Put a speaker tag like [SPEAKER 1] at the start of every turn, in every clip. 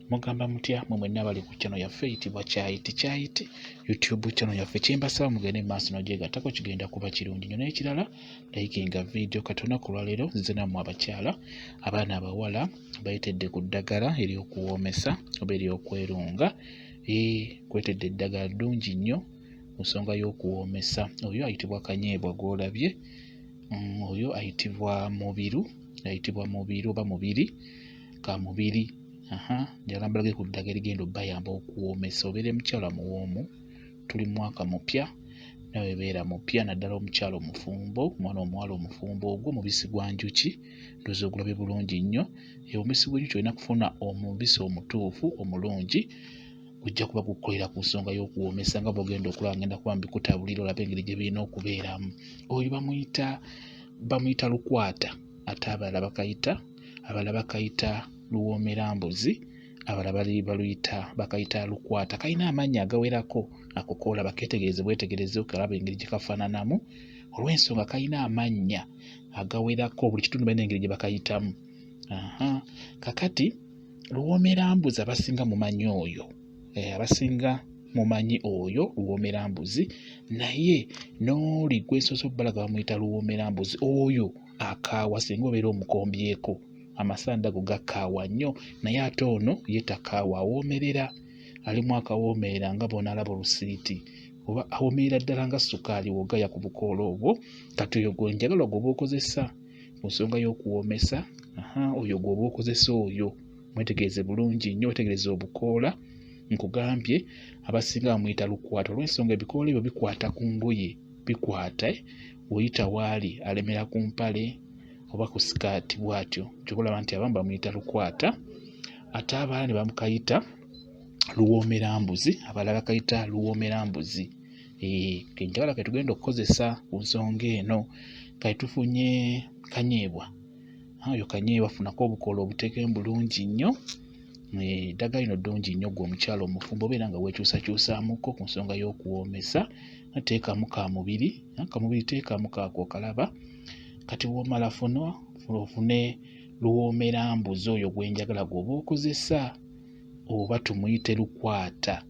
[SPEAKER 1] Mugamba mutya mwe mwenna abali ku channel yaffe eyitibwa Kyayiti Kyayiti YouTube channel yaffe, kyembasaba mugende mu maaso n'ogyegattako, kigenda kuba kirungi nnyo. N'ekirala, likinga vidiyo. Kati olunaku olwaleero nzize nammwe abakyala, abaana abawala bayitedde ku ddagala ery'okuwoomesa oba ery'okwerunga. Kwetedde eddagala ddungi nnyo ku nsonga y'okuwoomesa. Oyo ayitibwa Kanyeebwa gw'olabye, oyo ayitibwa Mubiru, ayitibwa Mubiru oba Mubiri, Kamubiri. Aha, njagala mbalage ku ddagala erigenda obbayamba okuwoomesa obeere mukyala muwoomu. Tuli mu mwaka mupya, nawe beera mupya, naddala omukyala omufumbo, omwana omuwala omufumbo. Ogwo mubisi gwa njuki, ndowooza ogulabye bulungi nnyo. Omubisi gw'enjuki, olina kufuna omubisi omutuufu omulungi, gujja kuba gukukolera ku nsonga y'okuwoomesa nga bw'ogenda okulaba. Ngenda kuba mbikutabulira olabe engeri gye birina okubeeramu. Oyo bamuyita Lukwata, ate abalala bakayita Luwoomerambuzi, abalala bali baluyita bakayita Lukwata. Kalina amannya agawerako. Ako koolaba keetegereze bwetegereze okalaba engeri gye kafaananamu, olw'ensonga kalina amannya agawerako, buli kitundu balina engeri gye bakayitamu. Aha, kakati Luwoomerambuzi abasinga mumanyi oyo, abasinga mumanyi oyo Luwoomerambuzi, naye n'oli gwensoose obbalaga bamuyita Luwoomerambuzi. Oyo akaawa singa obeera omukombyeko, amasanda ago gakaawa nnyo, naye ate ono ye takaawa, awoomerera, alimu akawoomerera nga bw'onaalaba olusiiti oba awoomerera ddala nga sukaali w'ogaya ku bukoola obwo. Kati oyo gwe njagala gw'oba okozesa ku nsonga y'okuwoomesa. Aha, oyo gw'oba okozesa oyo mwetegereze bulungi nnyo, wetegereze obukoola. Nkugambye abasinga bamuyita Lukwata olw'ensonga ebikoola ebyo bikwata ku ngoye, bikwata oyita waali alemera ku mpale oba ku sikaati bw'atyo. Ky'ova olaba nti abamu bamuyita Lukwata, ate abalala ne bamukayita Luwoomerambuzi, abalala bakayita Luwoomerambuzi. Ke njagala ke tugenda okukozesa ku nsonga eno. Kale tufunye Kanyeebwa. Oyo Kanyeebwa, funako obukoola obuteekemu bulungi nnyo. Eddagala lino ddungi nnyo ggwe omukyala omufumbo obeera nga weekyusakyusaamuko ku nsonga y'okuwoomesa. Teekamu kamubiri, kamubiri teekamu kaako okalaba. Kati bw'omala funa ofune Luwoomerambuzi, oyo gwe njagala gw'oba okozesa, oba tumuyite Lukwata.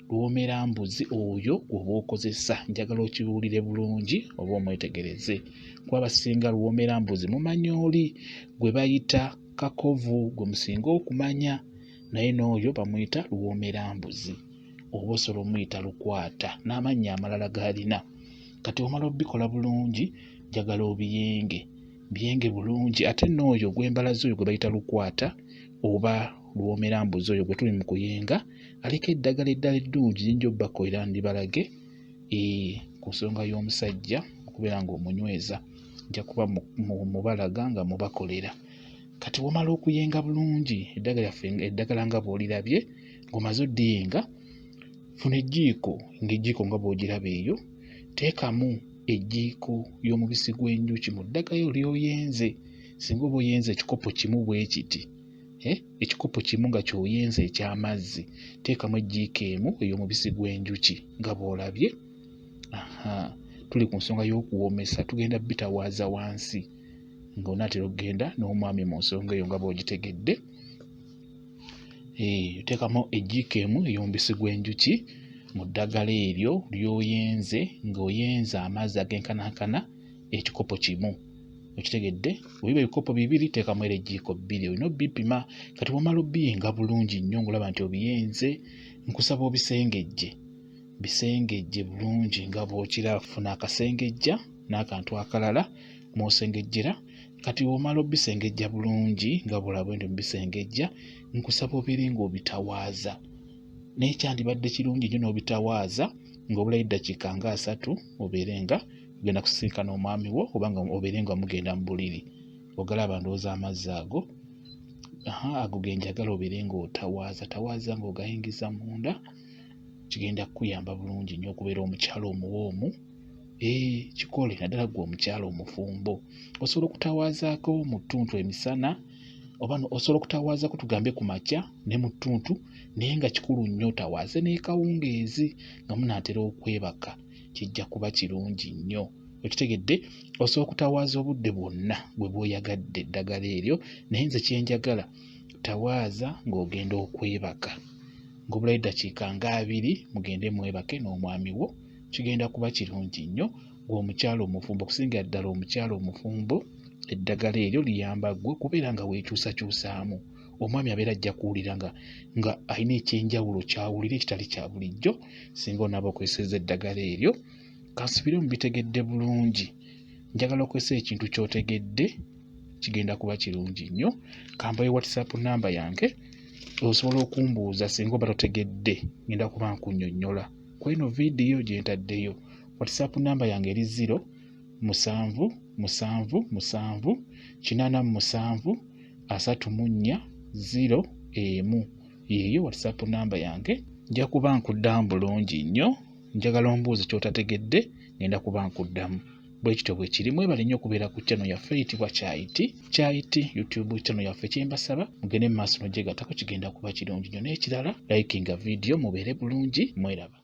[SPEAKER 1] Luwoomerambuzi oyo gw'oba okozesa, njagala okiwulire bulungi oba omwetegereze, kuba abasinga Luwoomerambuzi mumanyi oli gwe bayita Kakovu gwe musinga okumanya, naye n'oyo bamuyita Luwoomerambuzi oba osobola omuyita Lukwata n'amannya amalala g'alina. Kati omala obbikola bulungi, njagala obiyenge biyenge bulungi. Ate n'oyo gw'embalaze, oyo gwe bayita Lukwata oba Luwoomerambuzi, oyo gwe tuli mu kuyenga, aliko eddagala eddala eddungi lye nja obbakolera ndibalage ku nsonga y'omusajja okubeera ng'omunyweza. Nja kuba mubalaga nga mubakolera. Kati bw'omala okuyenga bulungi eddagala lyaffe, eddagala nga bw'olirabye ng'omaze oddiyenga, funa ejjiiko, ng'ejjiiko nga bw'ogiraba eyo, teekamu ejjiiko y'omubisi gw'enjuki mu ddagala eryo ly'oyenze. Singa oba oyenze ekikopo kimu bwe kiti, ekikopo kimu nga ky'oyenze eky'amazzi, teekamu ejjiiko emu ey'omubisi gw'enjuki nga bw'olabye. Aha, tuli ku nsonga y'okuwoomesa, tugenda bitawaaza wansi ng'onaatera okugenda n'omwami mu nsonga eyo nga bw'ogitegedde. Oteekamu ejjiiko emu ey'omubisi gw'enjuki mu ddagala eryo ly'oyenze ng'oyenze amazzi agenkanankana ekikopo kimu. Okitegedde? Bwe biba ebikopo bibiri, teekamu era ejjiiko bbiri, olina obbipima. Kati bw'omala obbiyenga bulungi nnyo ng'olaba nti obiyenze, nkusaba obisengejje, bisengejje bulungi nga bw'okiraba. Funa akasengejja n'akantu akalala mw'osengejjera. Kati bw'omala obbisengejja bulungi nga bw'olaba bwe ndi mubisengejja, nkusaba obeere ng'obitawaaza, naye kyandibadde kirungi nnyo n'obitawaaza ng'obulayo eddakiika nga 30 obeere nga ogenda kusisinkana omwami wo oba nga obeere nga mugenda mu buliri. Ogalaba ndowooza amazzi ago. Aha, ago ge njagala obeere ng'otawaaza tawaaza ng'ogayingiza munda, kigenda kukuyamba bulungi nnyo okubeera omukyala omuwoomu. Kikole naddala ggwe omukyala omufumbo. Osobola okutawaazaako mu ttuntu emisana oba osobola okutawaazaako tugambe ku makya ne mu ttuntu, naye nga kikulu nnyo otawaaze n'ekawungeezi nga munaatera okwebaka, kijja kuba kirungi nnyo. Okitegedde? Osobola okutawaaza obudde bwonna bwe bw'oyagadde eddagala eryo, naye nze kye njagala Tawaaza ng'ogenda okwebaka. Ng'obulayo eddakiika nga 20 mugende mwebake n'omwami wo, kigenda kuba kirungi nnyo. Ggwe omukyala omufumbo, okusingira ddala omukyala omufumbo, eddagala eryo liyamba ggwe okubeera nga weekyusakyusaamu. Omwami abeera ajja kuwulira nga nga alina eky'enjawulo ky'awulira ekitali kya bulijjo singa onaaba okozesezza eddagala eryo. Kansubire mubitegedde bulungi. Njagala okozese ekintu ky'otegedde, kigenda kuba kirungi nnyo. Kambawe WhatsApp namba yange osobola okumbuuza singa oba totegedde, ngenda kuba nkunnyonnyola ku eno vidiyo gye ntaddeyo. WhatsApp namba yange eri 0 7 7 7 87 34 0 1. Yeeyo WhatsApp namba yange. Nja kuba nkuddamu bulungi nnyo. Njagala ombuuze ky'otategedde, ngenda kuba nkuddamu. Bwe kityo bwe kiri. Mwebale nnyo okubeera ku channel yaffe eyitibwa Kyayiti. Kyayiti YouTube channel yaffe. Kye mbasaba mugende mu maaso n'ogyegattako, kigenda kuba kirungi nnyo. N'ekirala, likinga vidiyo, mubeere bulungi, mweraba.